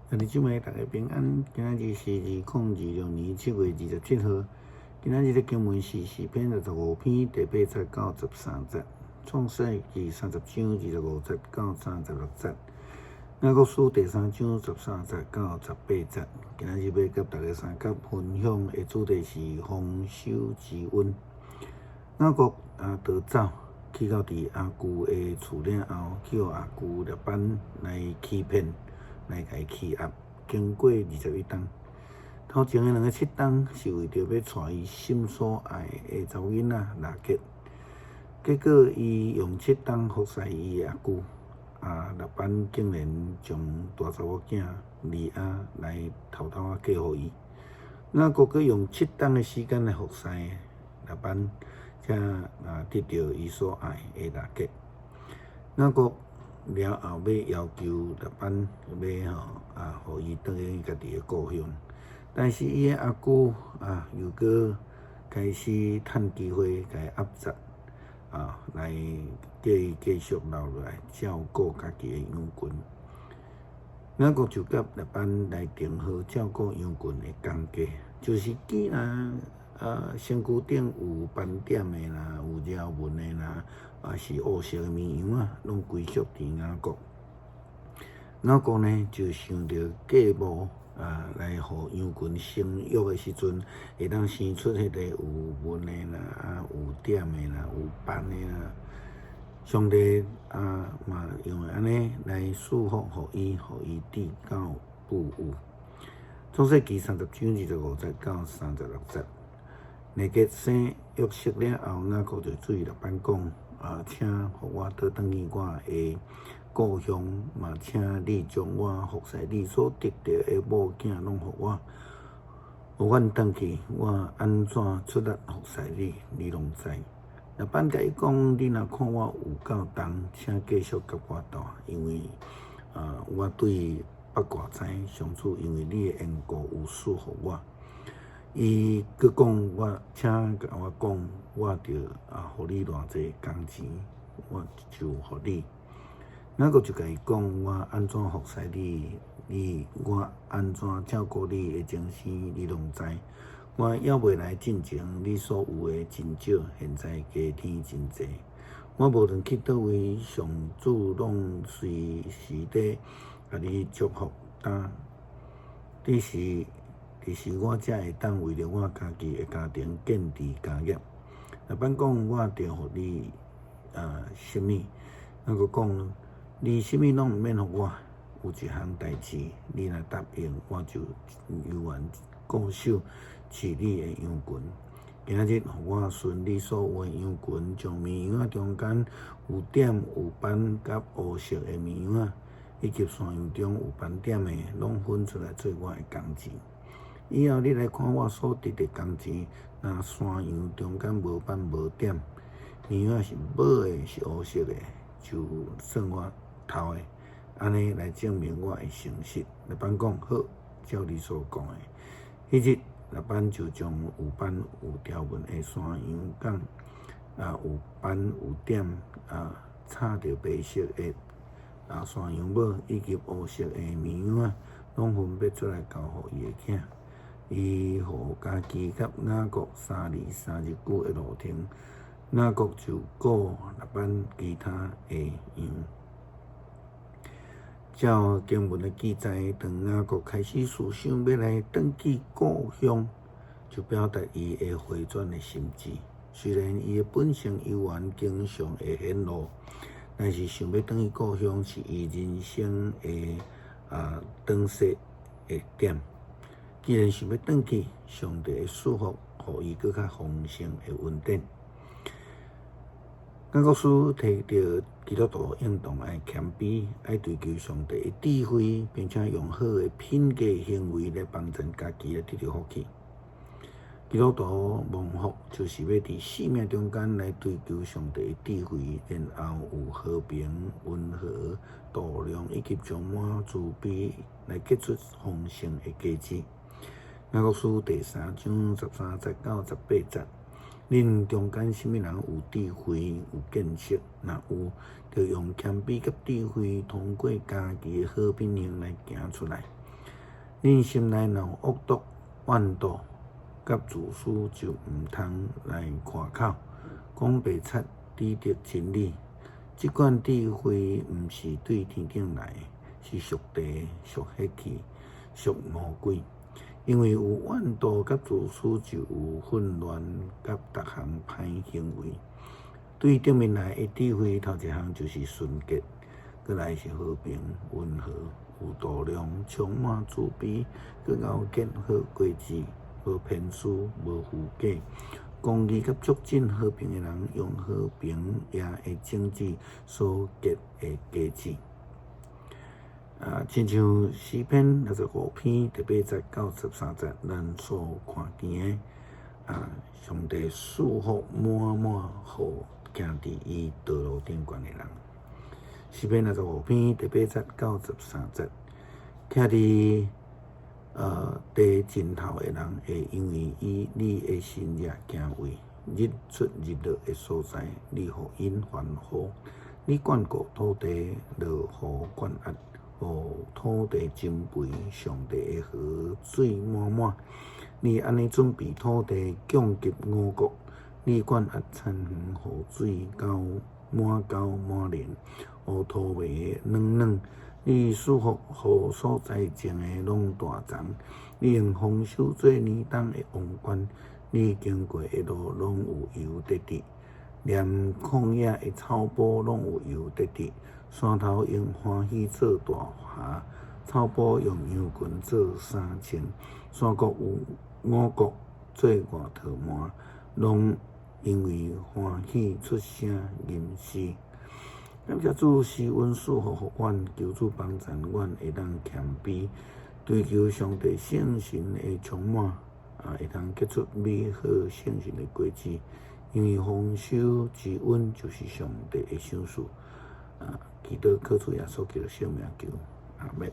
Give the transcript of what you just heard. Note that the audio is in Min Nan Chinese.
兄弟姊妹，大家平安。今仔日是2026年7月27號。今仔日的經文是詩篇65篇第八節到13節，創世記30章25節到36節，雅各書第三章13節到18節。今仔日欲佮大家相佮分享的主題是豐收之恩。雅各啊，逃走去到佇阿舅的厝了後，去予阿舅拉班來欺騙，來共伊欺壓，經過21冬。頭前的兩个七冬是為著欲娶伊心所愛的查某囡仔拉結，結果伊用七冬服侍伊的阿舅，啊，拉班竟然將大查某囝利亞來偷偷仔嫁予伊。雅各閣用七冬的時間來服侍拉班，才啊得著伊所愛的拉結。雅各了後欲要求拉班欲吼啊，予伊轉去家己的故鄉，但是伊的阿舅啊，又閣開始趁機會共伊壓榨啊，來叫伊繼續留落來照顧家己的羊群。雅各就佮拉班來訂好照顧羊群的工價，就是既然啊身軀頂有斑點的啦，有條紋的啦，抑是烏色的綿羊啊，攏歸屬佇雅各。雅各呢就想著計謀啊，來予羊群生育的時陣，會當生出彼個有紋的啦，啊有點的啦，有斑的啦。上帝啊嘛用按呢來賜福予伊，予伊得到富有。創世記30章25節到36節，拉結生約瑟了後，雅各就對拉班講：啊，請予我倒轉去我的故鄉，嘛請你將我服侍你所得著的某囝攏予我。無阮轉去，我按怎出力服侍你，你攏知。拉班共伊講：你若看我有夠重，請繼續佮我蹛，因為啊，我對北外知上主因為你的緣故有賜予我。伊閣講我，請共我講，我著啊，予你偌濟工錢，我就予你。雅各就共伊講：我按怎服侍你，你我按怎照顧你的情形，你攏知。我猶未來進前，你所有的真少，現在加添真濟。我無論去佗位，上主攏隨時咧共你祝福。當彼時，彼時我才會當為著我家己的家庭建置家業。拉班講，我著予你啊啥物？雅各講，你啥物攏毋免予我，有一項代誌，你若答應，我就猶原固守飼你的羊群。今仔日，予我巡你所有的羊群，將綿羊仔中間有點有斑佮烏色的綿羊仔，以及山羊中有斑點的，攏分出來做我的工錢。以後你來看我所得的工錢，若山羊中間無斑無點，綿羊仔是母的，是烏色的，就算我偷的，按呢來證明我的誠實。拉班講好，照你所講的。彼日拉班就將有斑有條紋的山羊佮啊有斑有點啊插著白色的啊山羊母，以及烏色的綿羊仔，攏分別出來交予伊的囝。伊予家己佮雅各三里三日久的路程，雅各就顧拉班其他的羊。照經文的記載，當雅各開始思想欲來轉去故鄉，就表達伊的回轉的心志。雖然伊的本性猶原經常會顯露，但是想欲轉去故鄉是伊人生的啊轉捩的點。既然想欲轉去，上帝會賜福予伊閣較豐盛的恩典。雅各書提著基督徒應當愛謙卑，愛追求上帝的智慧，並且用好的品格行為來幫助家己來得著福氣。基督徒蒙福，就是欲佇生命中間來追求上帝的智慧，然後有和平、溫和、度量以及充滿慈悲，來結出豐盛的果子。雅各書第三章13節到18節。恁中間啥物人有智慧、有見識？若有，就用謙卑佮智慧，通過家己的好品行來行出來。恁心內若有惡毒、怨妒、佮自私，就毋通來誇口，講白賊，抵擋真理。這款智慧毋是對天頂來的，是屬地、屬血氣、屬魔鬼。因為有怨妒佮自私，就有混亂佮逐項歹行為。對頂面來的智慧，頭一項就是純潔，閣來是和平、溫和、有度量、充滿慈悲，閣𠢕結好果子，無偏私、無虛假。公義佮促進和平的人，用和平也的種子所結的果子。啊，親像詩篇65篇第8節到13節，咱所看見的啊，上帝賜福滿滿予行佇伊道路頂懸的人。詩篇65篇第8節到13節，徛佇地盡頭的人會因為伊你的神而敬畏，日出日落的所在，你予𪜶歡呼。你眷顧土地，落雨灌壓，予土地增肥，上帝的河水滿滿。你按呢準備土地，供給五穀，你灌壓田園，予水溝滿溝滿連，予土麥軟軟。你賜福予所在種的攏大欉，你用豐收做年冬的王冠，你經過的路攏有油得滴，連曠野的草埔攏有油得滴。山頭用歡喜做大箬，草埔用羊群做衫穿，山谷有五穀做外套縵，攏因為歡喜出聲吟詩。感謝主施恩賜福予阮，求主幫贊阮會當謙卑，追求上帝聖神的充滿，啊，會當結出美好聖神的果子。因為豐收之恩就是上帝的賞賜。啊，祈禱靠主耶穌基督聖名求，阿們。